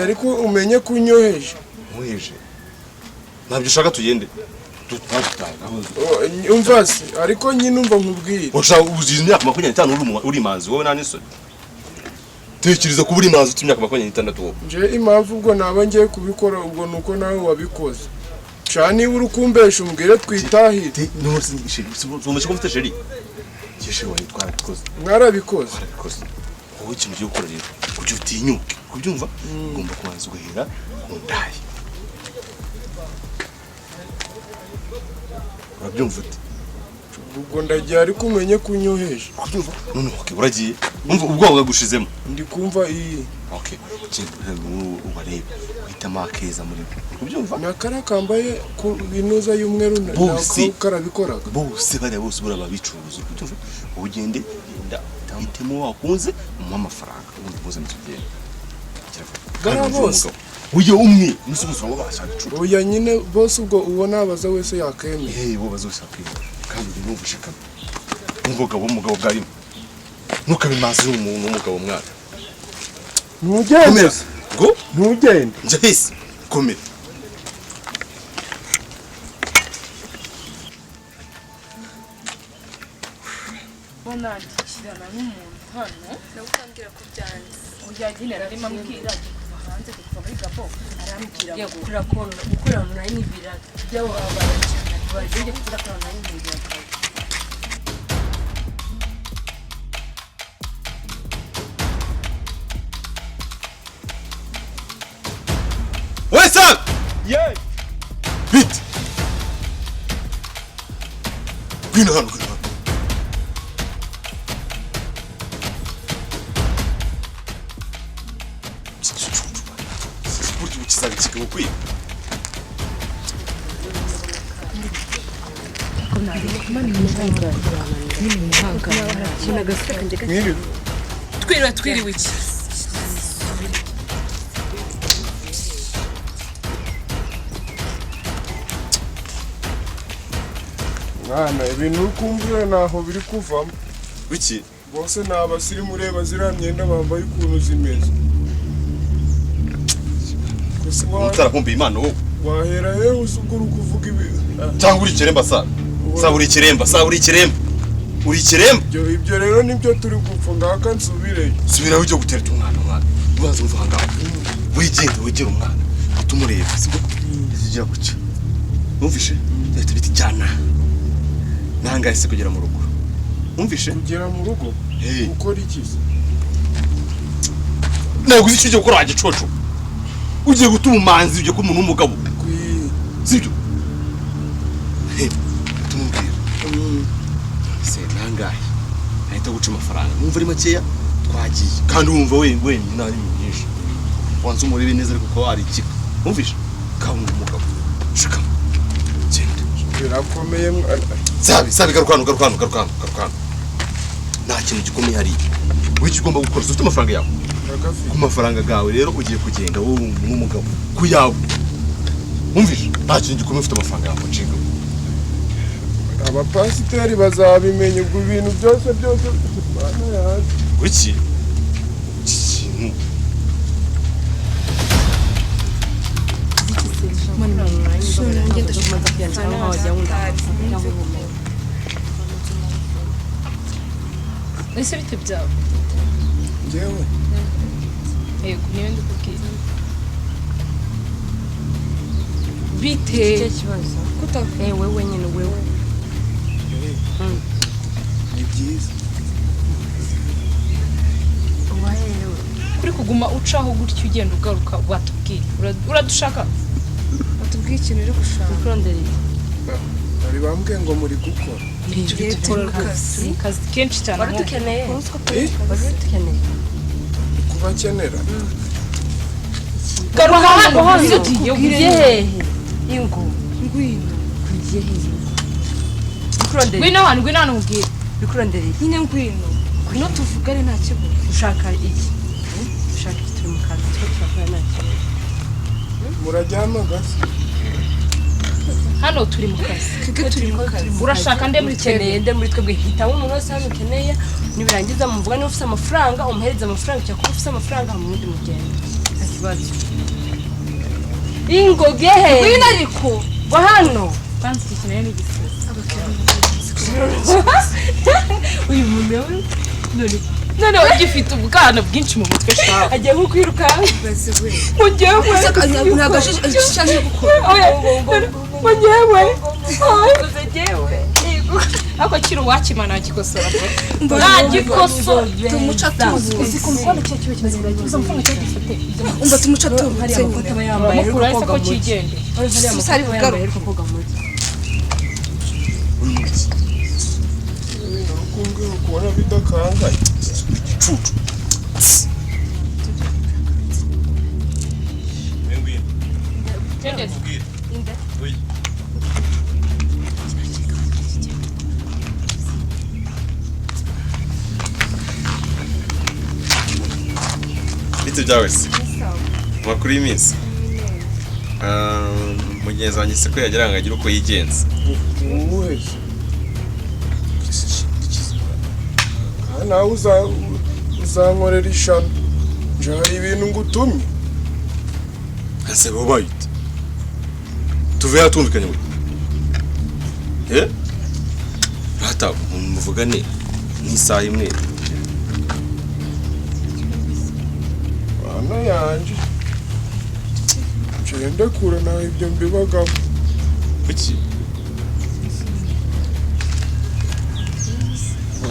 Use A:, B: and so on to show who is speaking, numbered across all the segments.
A: Ariko umenye ko unyoheje.
B: Nkoheje? Ntabyo ushaka, tugende.
A: Umva se, ariko nyine umva nkubwire.
B: Ushaka uzize imyaka 25 uri imanzi wowe, nta n'isoni? Tekereza kuba uri imanzi ufite imyaka 26 wowe.
A: Nje impamvu ubwo naba ngiye kubikora, ubwo ni uko nawe wabikoze. Sha, niba uri kumbesha umbwire twitahire.
B: Zumva ko mfite chérie, chérie wanjye, twarabikoze.
A: Mwarabikoze?
B: Twarabikoze. Wowe ikintu ugiye gukora rero kugira utinyuke kubyumva, ugomba kubanza ugahera ku ndayi. Urabyumva ute?
A: Ubwo ndagiye, ariko umenye ko unyoheje.
B: Kubyumva none? Okay, uragiye, umva ubwoba bwagushizemo.
A: Ndi kumva iyi.
B: Okay, genda ubarebe, uhitamo akeza muri bo. Uri kubyumva?
A: Ni akariya kambaye ku inuza y'umweru
B: Bose.
A: nako karabikoraga.
B: Bose bariya bose buriya babicuruza, uri kubyumva? Wowe ugende, genda uhitemo wakunze, umuhe amafaranga, ubundi muzane tugende.
A: Bariya bose?
B: Uyu umwe musi gusa ngo bashaka icumi.
A: Oya nyine, bose ubwo uwo nabaza wese yakemera.
B: Eh, bo bazose kwiba, kandi uri numva ushikama umugabo w'umugabo bwarimo, ntukabe imanzi y'umuntu w'umugabo mwana.
A: Ntugende.
B: Komera ngo.
A: Ntugende.
B: Njya hese? Komera.
C: Nandikirana n'umuntu hano.
D: Nawe ukambwira ko byanze.
C: Oya nyine, ararimo ambwira agiye kuva hanze, agiye kuva muri Gabo, arambwira
D: Ya
C: ngo
D: gukora kono gukora online ibiraga byabo babara cyane, bagende gukora online ibiraga.
B: We sa bite? Ngwino hano, ngwino hano. Burya ubu kizaba ikigabo kwiga.
A: Mwiriwe.
C: Twiriwe, twiriwe iki?
A: Mwana, ibintu uri kumvira ntaho biri kuvamo.
B: Biki?
A: Bose ni abasirimu, ureba ziriya myenda bambaye ukuntu zimeze. Gusa
B: Utarakumbuye Imana wowe.
A: Wahera hehe uzi ubwo uri kuvuga ibi?
B: Cyangwa uri ikiremba sa? Sa, uri ikiremba sa, uri ikiremba, uri ikiremba.
A: Ibyo rero nibyo turi gupfa, ngaka nsubireyo.
B: Subiraho ujya gutereta umwana. Mwana, ubanza umva ahangaha, wigende wegere umwana, uhite umureba, sibwo zigira gutya. Wumvishe? Leta biti jyana nangahe se kugera mu rugo? Wumvishe?
A: Kugera mu rugo?
B: Hey.
A: Gukora iki se?
B: Ntabwo uzi icyo ugiye gukora wa gicucu. Ugiye gutuma umumanzi, ugiye kuba umuntu w'umugabo. Sibyo? Hey, tumubwira se nangahe, ahita guca amafaranga. Numva ari makeya, twagiye. Kandi wumva we wenyine ari ibintu byinshi, wanze umurebe neza, ariko kuba warikika. Wumvishe? Kabunga umugabo, shikama, genda.
A: Birakomeye mwana.
B: Sabi, sabi, garuka hano, garuka hano, garuka hano, garuka hano. Nta kintu gikomeye hariya. Wowe icyo ugomba gukora, ufite amafaranga yawe?
A: Ndagafite.
B: Ku mafaranga gawe rero ugiye kugenda wowe n'umugabo ku yawe. Wumvishe? Nta kintu gikomeye, ufite amafaranga yawe nshinga.
A: Abapasiteri bazabimenya ubwo ibintu byose byose, Mana yanjye.
B: Wiki iki kintu?
D: Nanjye ndashaka kwiyandika nkaho wagira ngo ndahaza.
C: Ese bite byawe?
A: Njyewe?
C: Yego, niyo ndikubwira, bite?
D: Icyo kibazo eh, wewe nyine, wewe.
A: Ni byiza.
D: Ubaherewe?
C: Kuri kuguma ucaho gutyo, ugenda ugaruka, watubwiye. Uradushaka?
E: Watubwiye ikintu uri gushaka.
D: Ukurondera iki?
A: Bari bambwiye ngo muri gukora.
C: Turi gukora akazi, kazi kenshi cyane
D: Wari
C: ahubwo.
D: udukeneye?
A: Eh?
D: Wari udukeneye?
A: Kubakenera.
C: Garuka hano, hano tugiye.
D: Ugiye hehe ingo?
E: Ngwino.
D: Ugiye hehe? Ukurondera?
C: Ngwino hano, ngwino hano nkubwire.
D: Ukurondera iki?
E: Nyine ngwino, ngwino tuvugane, nta kibazo.
D: Ushaka iki? Ushaka iki? Turi mu kazi two turakora, nta kibazo.
A: Muraryama gase?
C: Hano turi mu kazi.
E: Twebwe turi mu kazi.
C: Urashaka nde muri
D: Ukeneye
C: twebwe?
D: nde muri twebwe? Hitamo umuntu wese hano ukeneye, nibirangiza muvuga. Niba ufite amafaranga, umuhereze amafaranga, cyangwa kuba ufite amafaranga mu wundi mugenda. Nta kibazo. kibazo. Ingoge he.
E: Ngwino ariko.
D: Wa hano. Kwanza iki kintu ni igisubizo. Uyu muntu we none ugifite ubwana bwinshi mu mutwe shawe.
E: Agiye nko kwirukanka.
D: Mugewe.
E: Ntabwo ashaje gukora.
D: Mugewe. Mugewe. Ako kiri uwakima nagikosora. Nagikosora.
E: Tumuca tuzi.
C: Uzi kumufana cyo kiba kimeze neza. Uzi cyo gifite.
E: Umva tumuca tuzi.
C: Mukuru ahise ko kigendeye.
E: Sari bugaruka.
A: Kumbwira ukubona bidakangaye.
B: Igicucu. Bite byawe se? Amakuru y'iminsi. Mugenzi wanjye se ko yagira ngo agire uko yigenza.
A: Uwuhe se? Nawe uzankorera ishano. Nje hari ibintu ngutumye.
B: Ese wabaye ute? Tuve yatumvikanye gute? Eh? Rata muvugane n'isaha imwe.
A: Bana yanje. Nje ndakura nawe ibyo mbibagamo.
B: Kuki?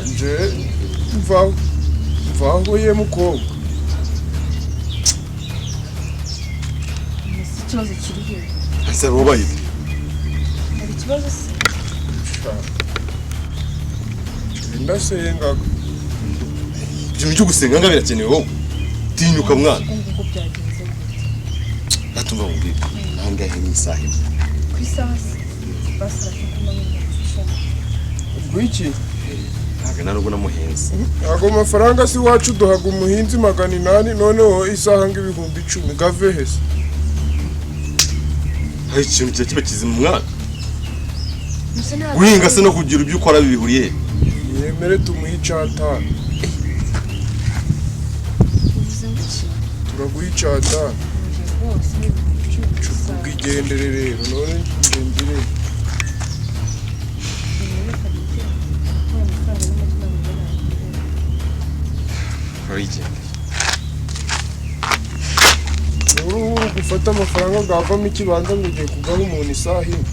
A: Nje mvaho ye mukobwa.
D: Ikibazo kiri he?
B: Ese wabaye ute?
D: Hari ikibazo se?
A: Ndasengaga.
B: Ibyo byo gusenga nga birakenewe wowe. Tinyuka mwana.
D: Ubwo byagenze gute?
B: Natumva mubwira. Nangahe n'isaha imwe.
D: Ku isaha se? Basara kuma n'icumi.
A: Gwiki?
B: Ntabwo nari ubona muhinzi.
A: Ago mafaranga si wacu duhaga umuhinzi 800 noneho isaha ng'ibihumbi 10 gave hese.
B: Hari ikintu kiba kizima mwana. Guhinga se no kugira ibyo ukora bibihuriye.
A: Yemere tumuhe 5. Turaguha 5. Ubwigendere rero none ngendere. Uru gufata amafaranga gavamo ikibanza ngo ugiye kugaha umuntu isaha imwe.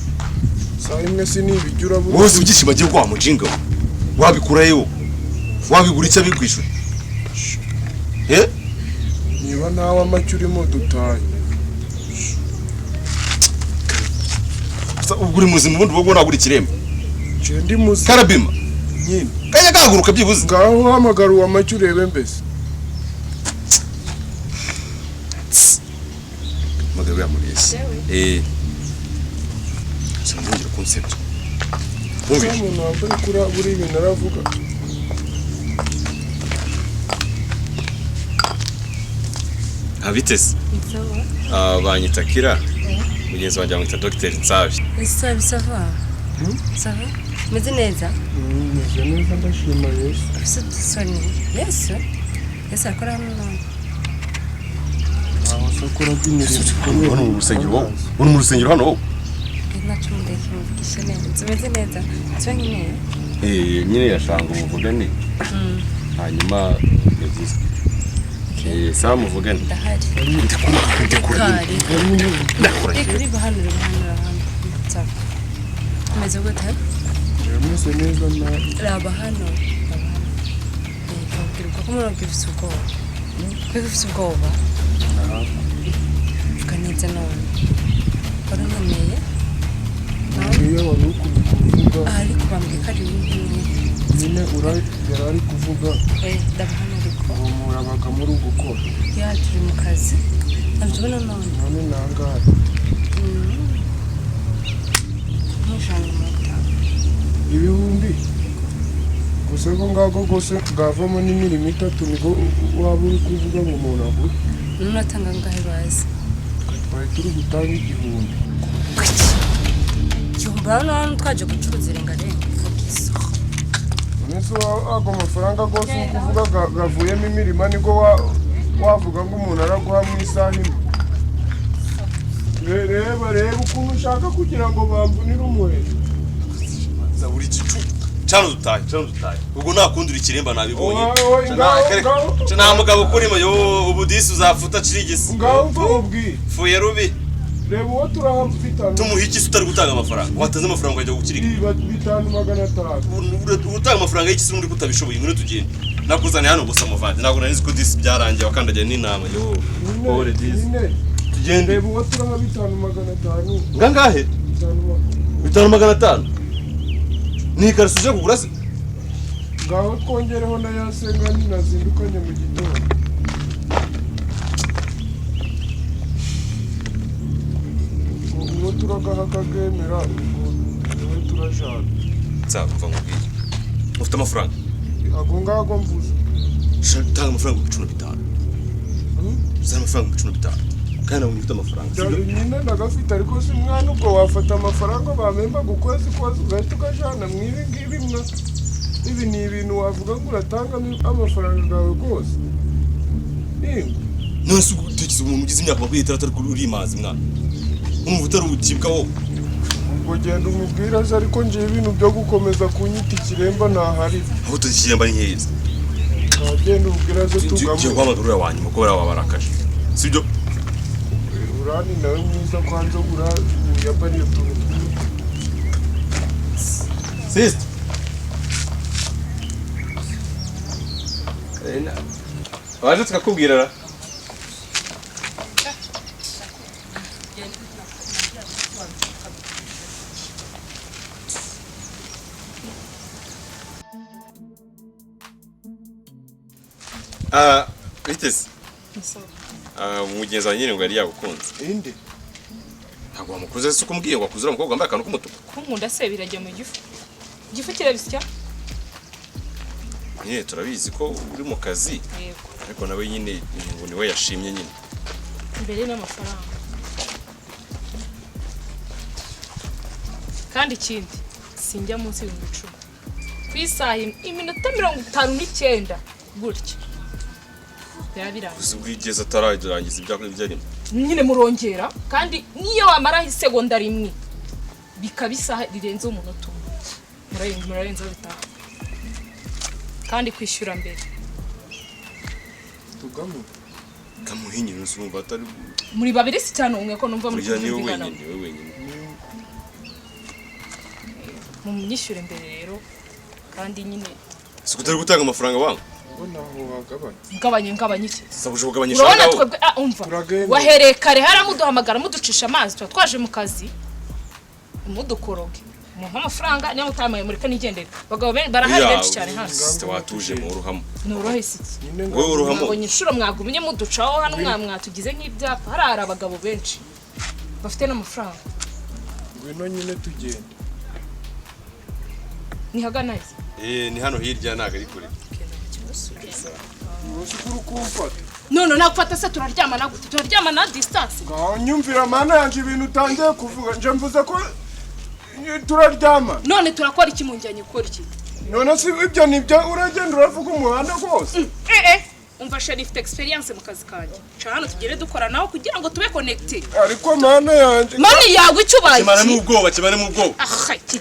A: Isaha imwe si nibijya urabura.
B: Wowe ibyishimo agiye kwa mujinga. Wabikura yewe. Wabigura icyo abikwishyura. Eh?
A: Niba nawe amacyo urimo dutaye.
B: Ubwo uri muzima ubundi ubwo nagura ikiremba.
A: Je ndi muzima.
B: Karabima.
A: Nyine.
B: Kanya kaguruka byibuze.
A: Ngaho hamagara uwa macyo urebe mbese.
B: Magara ya murezi. Eh. Sinzongera kunsebya. Wumvise?
A: Umuntu wambaye kuri buri ibintu aravuga.
B: Abitese. Banyita Kira. Mugenzi wanjye bamwita Dr. Nsabi.
D: Nsabi sava. Sava? Meze neza?
A: Meze neza ndashima Yesu.
D: Ufite Yesu? Yesu akora hano none.
A: Aho akora by'imirimo ikomeye.
B: Hano mu rusengero wowe. Uri mu rusengero hano wowe.
D: Ntacyo mureke muvugishe neza. Meze neza. Twe nyine.
B: Eh, nyine yashanga umuvugane. Hanyuma ni byiza. Eh, sawa muvugane.
D: Ndahari.
B: Ndikura.
D: Reka hano hano. Sawa. Meze gute?
A: Meze neza na.
D: Raba hano. Raba hano. Ko murabwira ufite ubwoba. Ko ufite ubwoba. Vuga neza none. Warankomeye?
A: Iyo wari uri kuvuga.
D: Ariko bambwiye ko ari wowe.
A: Nyine yari ari kuvuga.
D: Ndabona ariko.
A: Murabaga muri gukora.
D: Ya turi mu kazi. Ntabyo none.
A: None nangahe?
D: 150.
A: Ibihumbi. Gusa ko ngako gose gavamo n'imirimo itatu niko waba uri kuvuga ngo umuntu agure.
D: None atanga ngahe bazi?
A: Twari turi gutanga 1000.
D: 1000 hano twaje gucuruza irengarenga.
A: None se ago mafaranga gose uri kuvuga gavuyemo imirima niko Wavuga ngo umuntu araguha mu isaha imwe. Reba, reba ukuntu ushaka kugira ngo bamvunire umuheto.
B: Za buri gicu. Cano dutahe, cano dutahe. Ubwo nta kundi, uri ikiremba, nabibonye.
A: Oya, ngaho, ngaho.
B: Nta mugabo ukurimo yo, ubu disi uzafuta cirigisi.
A: Ngaho mva ubwire.
B: Fuye rubi.
A: Reba uwo turaha bitanu.
B: Tumuha iki se utari gutanga amafaranga? Watanze amafaranga ukajya gukirika.
A: Iba 5,500.
B: Utanga amafaranga y'iki se undi kutabishoboye? Ngwino tugende. Nakuzaniye hano gusa muvandi. Ntabwo nari nzi ko disi byarangiye wakandagiye n'intama yo. Pole disi.
A: Nyine.
B: Tugende.
A: Reba uwo turaha 5,500.
B: Ngangahe?
A: Bitanu
B: 5,500. Ni ikariso uje kugura se?
A: Ngaho twongereho na ya sengani nazindukanye mu gitondo. Uwo turagaha akakemera, ubwo niwe turashaka.
B: Nzaba nkubwiye. Ufite amafaranga?
A: Ako ngako mvuze.
B: Tanga amafaranga 15,000. Uzana amafaranga 15,000. Kandi ntabwo ufite amafaranga.
A: Byari nyine ndagafite, ariko si mwana, ubwo wafata amafaranga bamemba ukwezi kose ugahita ugajana mu ibi ngibi mwa? Ibi ni ibintu wavuga ngo uratanga amafaranga yawe rwose? Yego.
B: None se utekereza umuntu ugize imyaka 26 ariko uri imazi mwana? Urumva utari ubutibwa wowe?
A: Ubwo genda umubwire aze, ariko ngewe ibintu byo gukomeza kunyita ikiremba ntahari.
B: Aho tuzi ikiremba ni heza.
A: Nagenda umubwire aze.
B: Tugiye
A: Tugamwe.
B: guhamagara uriya wa nyuma ko bariya wabarakaje. Sibyo?
A: Urani nawe mwiza, kwanza uyambariye utuntu tw'umutuku.
B: Sister. Waje tukakubwira ra? Ah, biteze. Ah, umugenzi wawe nyine ngo yari yagukunze.
A: Inde?
B: Ntabwo wamukuze se? Uko umubwiye ngo akuzure umukobwa wambaye akantu k'umutuku.
C: Kunkunda se birajya mu gifu? Igifu kirabisya.
B: Nyine turabizi ko uri mu kazi,
C: Yego.
B: ariko nawe nyine ngo niwe yashimye nyine.
C: Mbere n'amafaranga. Kandi ikindi, sinjya munsi y'10,000 ku isaha imwe, iminota 59 gutya byaba birangiye.
B: Gusa ubwo igeze atararangiza ibyo ibyo arimo.
C: Nyine murongera, kandi niyo wamaraho isegonda rimwe bikaba isaha rirenze umunota umwe, murarenzaho bitanu, kandi kwishyura mbere.
A: Tugamwe.
B: Kamuhinyira urumva atari
C: Muri babiri si cyane, umwe ko numva muri
B: burya niwe
C: kubyumvikana.
B: wenyine, niwe wenyine.
C: Mumyishyure mbere rero, kandi nyine
B: Si utari gutanga amafaranga wanga?
A: Ngo ntaho wagabanya.
C: Ngabanye, ngabanye iki?
B: Saba uje kugabanyisha
C: Urabona
B: ngaho.
C: twebwe, umva.
A: Turagenda.
C: Wahereye kare haramuduhamagara, muducisha amazi, tuba twaje mu kazi, mudukoroge mumpe amafaranga. Niba mutamaye mureke nigendere. Abagabo barahari benshi cyane hano.
B: Sister, watuje mu ruhamo.
C: Norohe iki?
A: Nyine.
B: Wowe uruhamo.
C: Mwabonye inshuro mwagumye muducaho hano, mwatugize nk'ibyapa. Hariya hari abagabo benshi bafite n'amafaranga.
A: Ngwino nyine tugende.
C: Nihagana he?
B: Eh, ni hano hirya, ntabwo ari kure.
A: Uzi ko uri kumfata.
C: None nagufata se turaryamana gute? Turaryamana distance?
A: Ngaho nyumvira mana yanjye, ibintu utangiye kuvuga. Nje mvuze ko turaryama?
C: None turakora iki? Munjyanye gukora iki?
A: None si ibyo nibyo uragenda uravuga umuhanda rwose?
C: Eh eh, umva chéri, ifite experience mu kazi kanjye. Ca hano tugere dukoranaho kugira ngo tube connected.
A: Ariko mana yanjye.
C: Mani yawe icyo ubaye
B: Kimara
C: iki?
B: n'ubwoba, kimara n'ubwoba.
C: Ah, iki.